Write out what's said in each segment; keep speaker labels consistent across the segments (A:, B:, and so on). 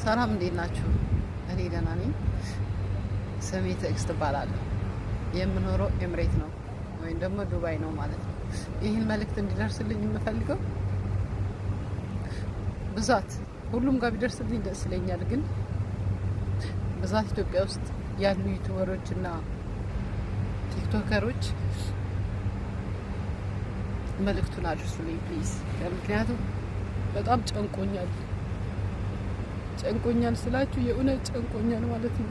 A: ሰላም፣ እንዴት ናችሁ? እኔ ደህና ነኝ። ስሜ ትዕግስት እባላለሁ። የምኖረው ኤምሬት ነው ወይም ደግሞ ዱባይ ነው ማለት ነው። ይህን መልእክት እንዲደርስልኝ የምፈልገው ብዛት ሁሉም ጋር ቢደርስልኝ ደስ ይለኛል። ግን ብዛት ኢትዮጵያ ውስጥ ያሉ YouTuber ኦች እና TikToker ኦች መልእክቱን አድርሱልኝ please። ምክንያቱም በጣም ጨንቆኛል። ጨንቆኛል ስላችሁ የእውነት ጨንቆኛል ማለት ነው።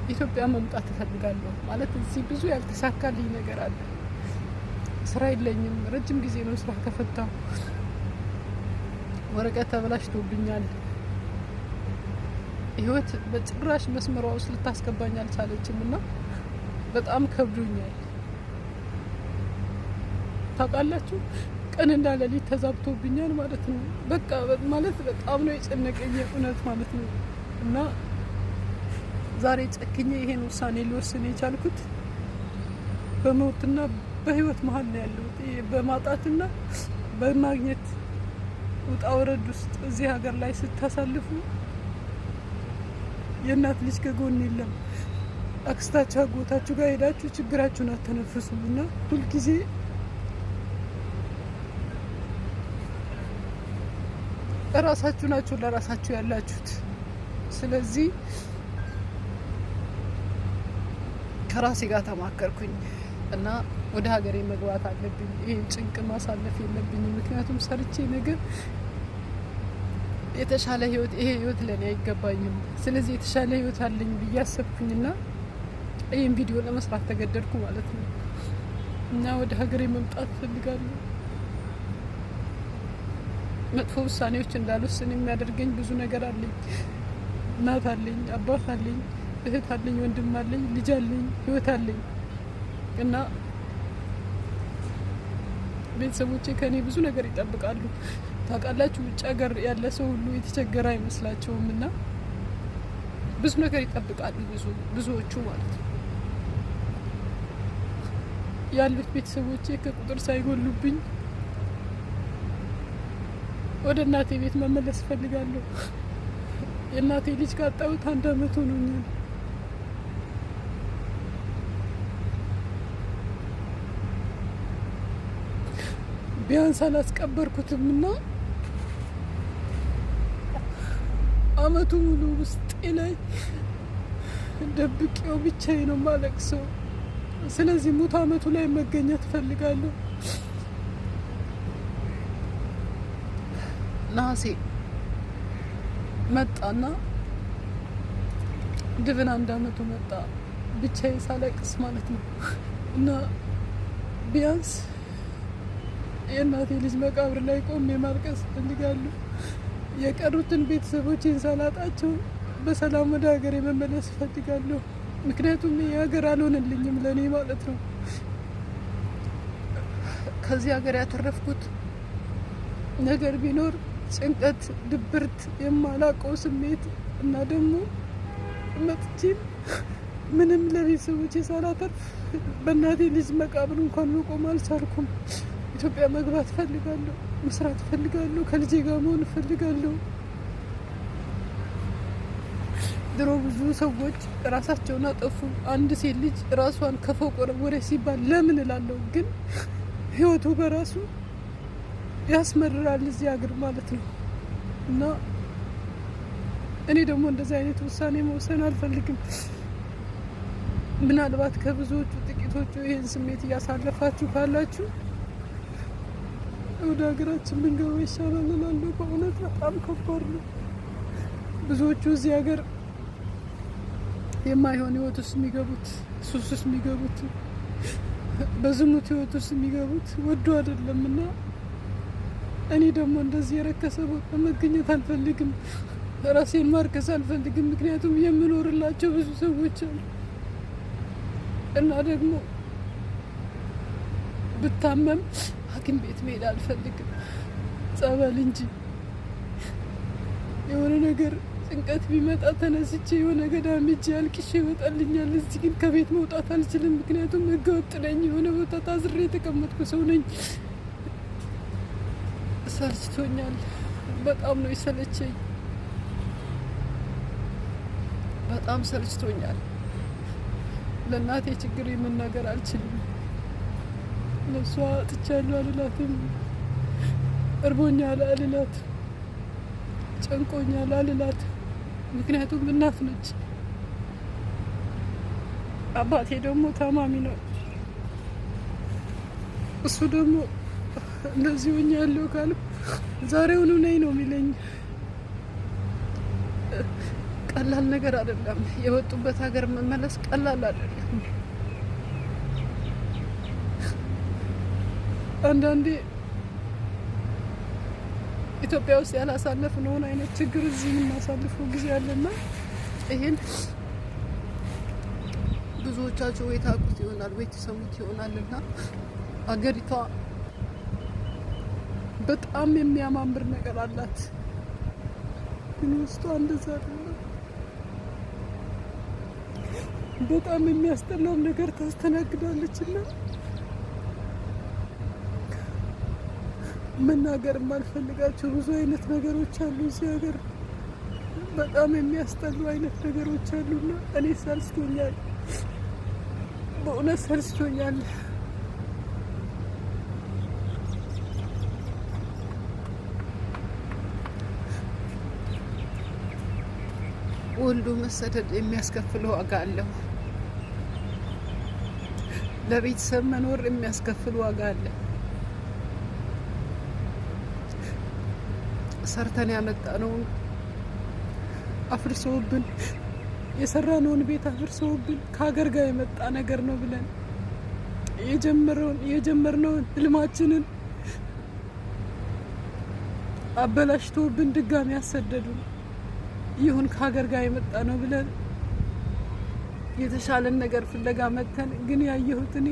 A: ኢትዮጵያ መምጣት እፈልጋለሁ ማለት እዚህ ብዙ ያልተሳካልኝ ነገር አለ። ስራ የለኝም። ረጅም ጊዜ ነው ስራ ከፈታሁ። ወረቀት ተበላሽቶብኛል። ህይወት በጭራሽ መስመሯ ውስጥ ልታስገባኝ አልቻለችም እና በጣም ከብዶኛል። ታውቃላችሁ፣ ቀን እና ሌሊት ተዛብቶብኛል ማለት ነው። በቃ ማለት በጣም ነው የጨነቀኝ እውነት ማለት ነው። እና ዛሬ ጨክኜ ይሄን ውሳኔ ሊወስን የቻልኩት በሞትና በህይወት መሀል ነው ያለሁት። ይሄ በማጣትና በማግኘት ውጣ ውረድ ውስጥ እዚህ ሀገር ላይ ስታሳልፉ የእናት ልጅ ከጎን የለም። አክስታችሁ አጎታችሁ ጋር ሄዳችሁ ችግራችሁን አተነፍሱም እና ሁልጊዜ እራሳችሁ ናችሁ ለራሳችሁ ያላችሁት። ስለዚህ ከራሴ ጋር ተማከርኩኝ እና ወደ ሀገሬ መግባት አለብኝ። ይህን ጭንቅ ማሳለፍ የለብኝም። ምክንያቱም ሰርቼ ነገር የተሻለ ህይወት፣ ይሄ ህይወት ለእኔ አይገባኝም። ስለዚህ የተሻለ ህይወት አለኝ ብዬ አሰብኩኝና ይህን ቪዲዮ ለመስራት ተገደድኩ ማለት ነው እና ወደ ሀገሬ መምጣት እፈልጋለሁ። መጥፎ ውሳኔዎች እንዳልወስን የሚያደርገኝ ብዙ ነገር አለኝ። እናት አለኝ፣ አባት አለኝ፣ እህት አለኝ፣ ወንድም አለኝ፣ ልጅ አለኝ፣ ህይወት አለኝ እና ቤተሰቦቼ ከእኔ ብዙ ነገር ይጠብቃሉ። ታውቃላችሁ፣ ውጭ ሀገር ያለ ሰው ሁሉ የተቸገረ አይመስላቸውም እና ብዙ ነገር ይጠብቃሉ፣ ብዙዎቹ ማለት ነው። ያሉት ቤተሰቦቼ ከቁጥር ሳይጎሉብኝ ወደ እናቴ ቤት መመለስ እፈልጋለሁ። የእናቴ ልጅ ካጣሁት አንድ አመት ሆኖኛል። ቢያንስ አላስቀበርኩትም እና አመቱ ሙሉ ውስጤ ላይ ደብቄው ብቻዬን ነው የማለቅሰው። ስለዚህ ሙት አመቱ ላይ መገኘት እፈልጋለሁ። ነሐሴ መጣና ድብን አንድ አመቱ መጣ፣ ብቻዬን ሳለቅስ ማለት ነው። እና ቢያንስ የእናቴ ልጅ መቃብር ላይ ቆሜ ማልቀስ እፈልጋለሁ። የቀሩትን ቤተሰቦቼን ሳላጣቸው በሰላም ወደ ሀገሬ መመለስ እፈልጋለሁ። ምክንያቱም ይህ ሀገር አልሆነልኝም ለእኔ ማለት ነው። ከዚህ ሀገር ያተረፍኩት ነገር ቢኖር ጭንቀት፣ ድብርት፣ የማላውቀው ስሜት እና ደግሞ መጥቼም ምንም ለቤተሰቦቼ ሳላተርፍ በእናቴ ልጅ መቃብር እንኳን መቆም አልቻልኩም። ኢትዮጵያ መግባት እፈልጋለሁ፣ መስራት እፈልጋለሁ፣ ከልጄ ጋር መሆን እፈልጋለሁ። ድሮ ብዙ ሰዎች ራሳቸውን አጠፉ። አንድ ሴት ልጅ ራሷን ከፎቅ ወረወረች ሲባል ለምን እላለሁ፣ ግን ህይወቱ በራሱ ያስመርራል እዚህ ሀገር ማለት ነው። እና እኔ ደግሞ እንደዚህ አይነት ውሳኔ መውሰን አልፈልግም። ምናልባት ከብዙዎቹ ጥቂቶቹ ይህን ስሜት እያሳለፋችሁ ካላችሁ ወደ ሀገራችን ብንገባ ይሻላል እላለሁ። በእውነት በጣም ከባድ ነው። ብዙዎቹ እዚህ ሀገር የማይሆን ህይወት ውስጥ የሚገቡት፣ ሱስ ውስጥ የሚገቡት፣ በዝሙት ህይወት ውስጥ የሚገቡት ወዶ አይደለም እና እኔ ደግሞ እንደዚህ የረከሰ ቦታ መገኘት አልፈልግም። ራሴን ማርከስ አልፈልግም። ምክንያቱም የምኖርላቸው ብዙ ሰዎች አሉ እና ደግሞ ብታመም ሐኪም ቤት መሄድ አልፈልግም፣ ጸበል እንጂ የሆነ ነገር ጭንቀት ቢመጣ ተነስቼ የሆነ ገዳም ሄጄ አልቅሼ ይወጣልኛል። እዚህ ግን ከቤት መውጣት አልችልም፣ ምክንያቱም ሕገ ወጥ ነኝ። የሆነ ቦታ ታዝሬ የተቀመጥኩ ሰው ነኝ። ሰልችቶኛል። በጣም ነው የሰለቸኝ። በጣም ሰልችቶኛል። ለእናቴ ችግር መናገር አልችልም። ለእሷ አጥቻለሁ አልላትም፣ እርቦኛል አልላት፣ ጨንቆኛል አልላት። ምክንያቱም እናት ነች። አባቴ ደግሞ ታማሚ ነው። እሱ ደግሞ እንደዚህ ሆኛለሁ ካልኩ ዛሬውኑ ነይ ነው የሚለኝ። ቀላል ነገር አይደለም። የወጡበት ሀገር መመለስ ቀላል አይደለም። አንዳንዴ ኢትዮጵያ ውስጥ ያላሳለፍነውን አይነት ችግር እዚህ የምናሳልፈው ጊዜ አለና ይሄን ብዙዎቻችሁ ወይ ታውቁት ይሆናል ወይ ትሰሙት ይሆናል። እና አገሪቷ በጣም የሚያማምር ነገር አላት፣ ግን ውስጧ እንደዛ አይደለም። በጣም የሚያስጠላውም ነገር ታስተናግዳለች። እና መናገር የማልፈልጋቸው ብዙ አይነት ነገሮች አሉ እዚህ ሀገር፣ በጣም የሚያስጠሉ አይነት ነገሮች አሉና እኔ ሰልችቶኛል፣ በእውነት ሰልችቶኛል። ወልዶ መሰደድ የሚያስከፍለው ዋጋ አለው። ለቤተሰብ መኖር የሚያስከፍል ዋጋ አለ። ሰርተን ያመጣነውን አፍርሰውብን፣ የሰራነውን ቤት አፍርሰውብን፣ ከሀገር ጋር የመጣ ነገር ነው ብለን የጀመርነውን ህልማችንን አበላሽተውብን ድጋሚ ያሰደዱን። ይሁን ከሀገር ጋር የመጣ ነው ብለን የተሻለን ነገር ፍለጋ መተን ግን ያየሁት እኔ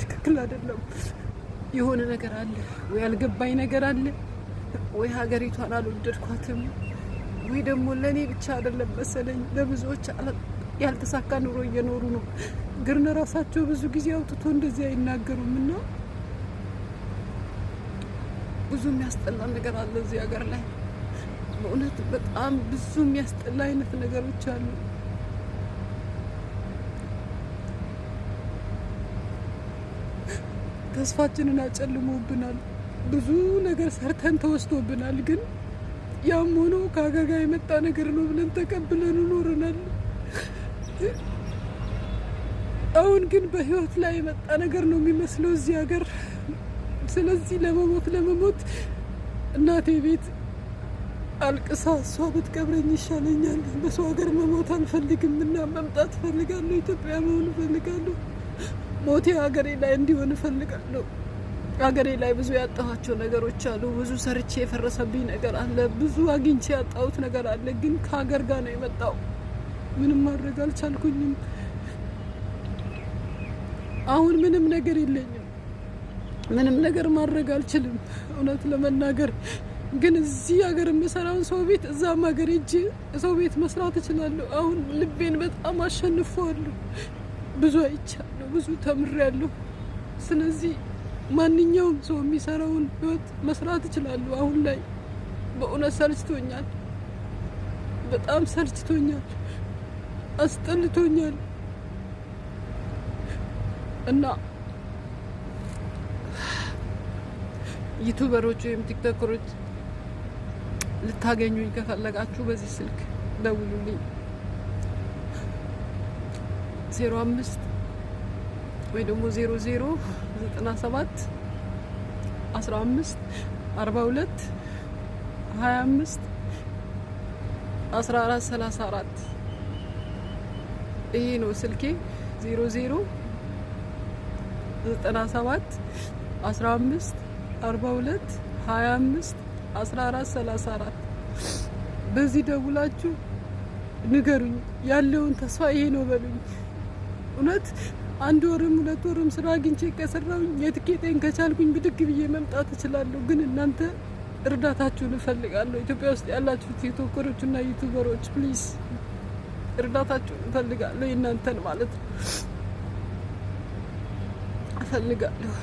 A: ትክክል አይደለም። የሆነ ነገር አለ ወይ ያልገባኝ ነገር አለ ወይ ሀገሪቷን አልወደድኳትም ወይ ደግሞ ለእኔ ብቻ አይደለም መሰለኝ ለብዙዎች ያልተሳካ ኑሮ እየኖሩ ነው። ግን ራሳቸው ብዙ ጊዜ አውጥቶ እንደዚህ አይናገሩም እና ብዙ የሚያስጠላ ነገር አለ እዚህ ሀገር ላይ። በእውነት በጣም ብዙ የሚያስጠላ አይነት ነገሮች አሉ። ተስፋችንን አጨልሞብናል። ብዙ ነገር ሰርተን ተወስዶብናል። ግን ያም ሆኖ ከሀገር ጋር የመጣ ነገር ነው ብለን ተቀብለን ኖረናል። አሁን ግን በህይወት ላይ የመጣ ነገር ነው የሚመስለው እዚህ ሀገር። ስለዚህ ለመሞት ለመሞት እናቴ ቤት አልቅሳ እሷ ብትቀብረኝ ይሻለኛል። በሰው ሀገር መሞት አልፈልግም እና መምጣት እፈልጋለሁ። ኢትዮጵያ መሆን እፈልጋለሁ። ሞቴ ሀገሬ ላይ እንዲሆን እፈልጋለሁ። ሀገሬ ላይ ብዙ ያጣኋቸው ነገሮች አሉ። ብዙ ሰርቼ የፈረሰብኝ ነገር አለ። ብዙ አግኝቼ ያጣሁት ነገር አለ። ግን ከሀገር ጋር ነው የመጣው። ምንም ማድረግ አልቻልኩኝም። አሁን ምንም ነገር የለኝም። ምንም ነገር ማድረግ አልችልም፣ እውነት ለመናገር ግን እዚህ ሀገር የምሰራውን ሰው ቤት እዛም ሀገር ሄጄ ሰው ቤት መስራት እችላለሁ። አሁን ልቤን በጣም አሸንፈዋለሁ። ብዙ አይቻለሁ፣ ብዙ ተምሬያለሁ። ስለዚህ ማንኛውም ሰው የሚሰራውን ህይወት መስራት እችላለሁ። አሁን ላይ በእውነት ሰልችቶኛል፣ በጣም ሰልችቶኛል፣ አስጠልቶኛል እና YouTuber ኦች ወይም TikToker ኦች ልታገኙኝ ከፈለጋችሁ በዚህ ስልክ ደውሉልኝ። 05 ወይ ደግሞ 00 97 15 42 25 14 34። ይሄ ነው ስልኬ። 00 97 15 42 25 14 34። በዚህ ደውላችሁ ንገሩኝ፣ ያለውን ተስፋ ይሄ ነው በሉኝ። እውነት አንድ ወርም ሁለት ወርም ስራ አግኝቼ ከሰራሁኝ የትኬቴን ከቻልኩኝ ብድግ ብዬ መምጣት እችላለሁ። ግን እናንተ እርዳታችሁን እፈልጋለሁ። ኢትዮጵያ ውስጥ ያላችሁ TikToker ኦች እና YouTuber ኦች please እርዳታችሁን እፈልጋለሁ። የእናንተን ማለት ነው እፈልጋለሁ።